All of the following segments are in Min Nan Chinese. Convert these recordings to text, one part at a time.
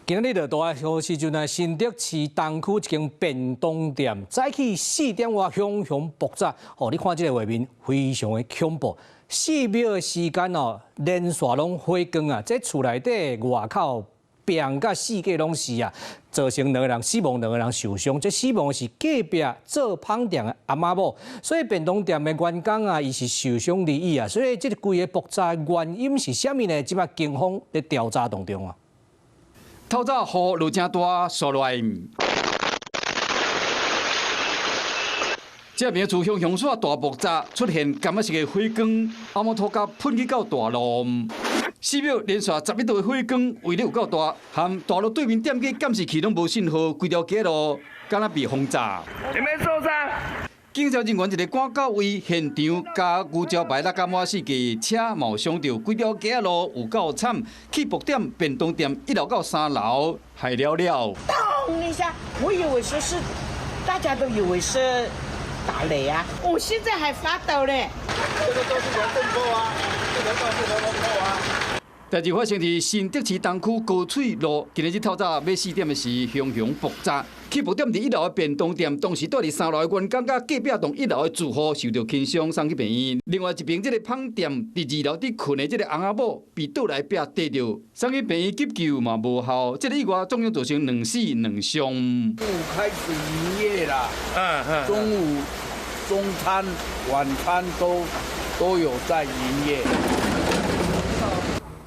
今日就大消時陣啊，新竹市東區一間便當店，早起4點外熊熊爆炸。哦，你看這个畫面非常的恐怖。4秒的時間哦，連續攏火光啊！這厝內底外口變甲四界攏是啊，造成兩個人死亡，兩個人受傷。這死亡是隔壁做麭店的阿嬤某，所以便當店的員工啊，伊是受傷而已啊。所以這個規个爆炸原因是啥物呢？這擺警方咧調查當中啊。透早雨落誠大，紲落來。這邊厝熊熊煞大爆炸，出現柑仔色的火光，阿摩托甲噴去到大路。4秒連續11道的火光，威力有夠大，和大路對面店家監視器攏無信號，規條街路敢若被轟炸。有沒有受傷？警察人員一个趕到位現場，共牛招牌落甲滿四界，車嘛有傷著，規條街路有夠慘。氣爆點便當店一樓到三樓害了了。咚一下，我以為說是，大家都以為是打雷啊，我現在還發抖咧。這個都是連震破啊，這個都是連震破啊。代誌發生佇新竹市東區高翠路，今日透早欲4點的時，熊熊爆炸。氣爆點佇一樓的便當店，當時蹛佇三樓的員工佮隔壁棟一樓的住戶受著輕傷，送去病院。另外一爿這个麭店佇二樓佇睏的這个翁仔某被倒來壁硩著，送去病院急救嘛無效。這个意外總共造成兩死兩傷。中午開始營業啦，中午中餐、晚餐都有在營業。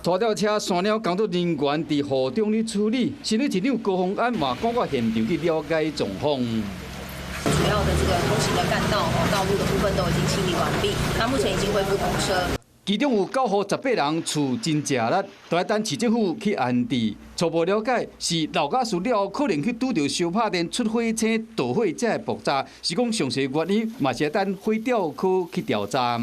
拖吊車、山鳥工作人員佇雨中咧處理，新北市長高虹安嘛趕到現場去了解狀況。主要的這個通行的幹道、道路的部分都已經清理完畢，那目前已經恢復通車。其中有9戶18人厝真食力，都愛等市政府去安置。初步了解是漏瓦斯了後，可能去拄著燒拍電出火星導火才會爆炸。是講詳細原因嘛是愛等火調科去調查。